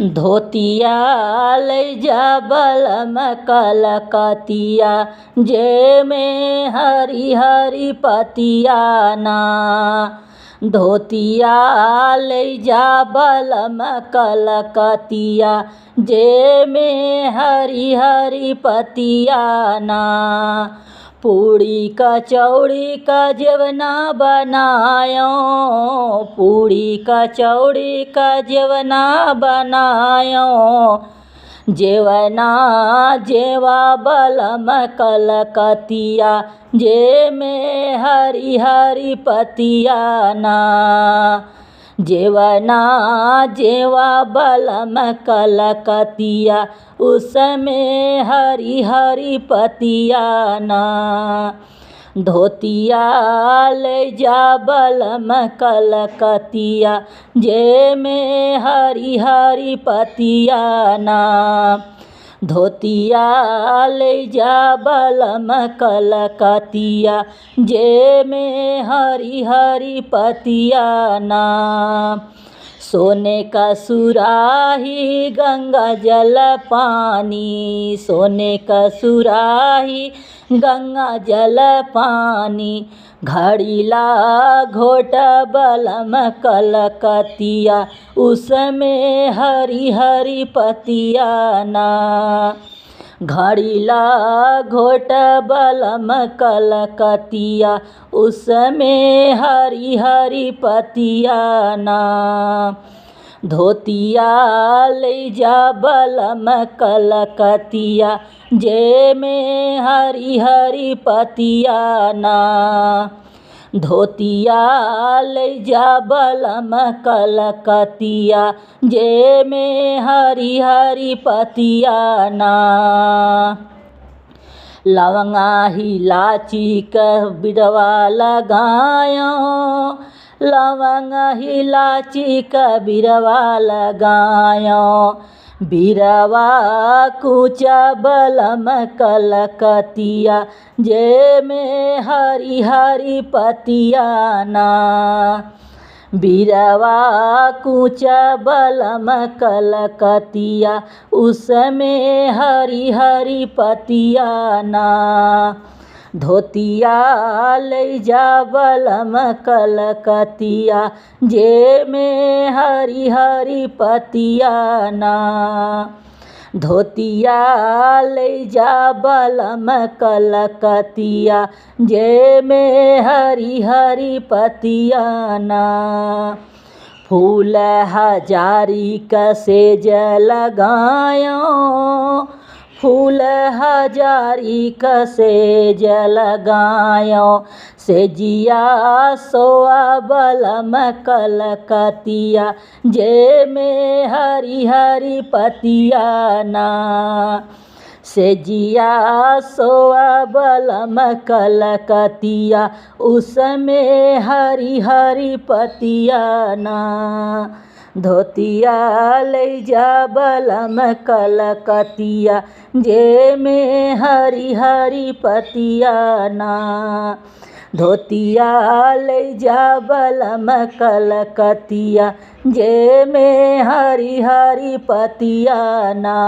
धोतिया ले जा बलम कलकतिया, जे में हरी हरी पतिया ना। धोतिया ले जा बलम कलकतिया, जे में हरी हरी पतिया ना। पूड़ी कचौड़ी का जेवना बनायो, पूड़ी कचौड़ी का जेवना बनायो। जेवना जेवा बलम कलकतिया, जे में हरी हरी पतिया ना। जेवना जेवा बलम कलकतिया, उसमें हरी हरी पतिया ना। धोतिया ले जा बलम कलकतिया, जे में हरी हरी पतिया ना। धोतिया ले जा बलम कलकतिया, जे में हरी हरी पतिया ना। सोने का सुराही गंगा जल पानी, सोने का सुराही गंगा जल पानी। घड़ीला घोट बलम कलकतिया, उसमें हरी हरी पतिया ना। घड़ीला घोट बलम कलकतिया, उसमें हरी हरी पतिया ना। धोतिया ले जा बलम कलकतिया, जे में हरी हरी पतिया ना। धोतिया ले जा बलम कलकतिया, जे में हरी हरी पतिया ना। लवंगा इलाची का बिरवा लगायो, लवंग इलाची का बिरवा लगायो। बिरवा कूचा बलम कलकतिया, जे में हरी हरी पतिया ना। बिरवा कूचा बलम कलकतिया, उसमें हरी हरी पतिया ना। धोतिया ले जा बलम कलकतिया, जे में हरी हरी पतिया ना। धोतिया ले जा बलम कलकतिया, जे में हरी हरी पतिया ना। फूल हजारी का सेज लगायो, फूल हजारी का सेज लगायो। सेजिया सोआ बलम कलकतिया, जे में हरी हरी पतिया ना। सेजिया सोआ बलम कलकतिया, उसमें हरी हरी पतिया ना। धोतिया ले जा बलम कलकतिया, जे में हरी हरी पतिया ना। धोतिया ले जा बलम कलकतिया, जे में हरी हरी पतिया ना।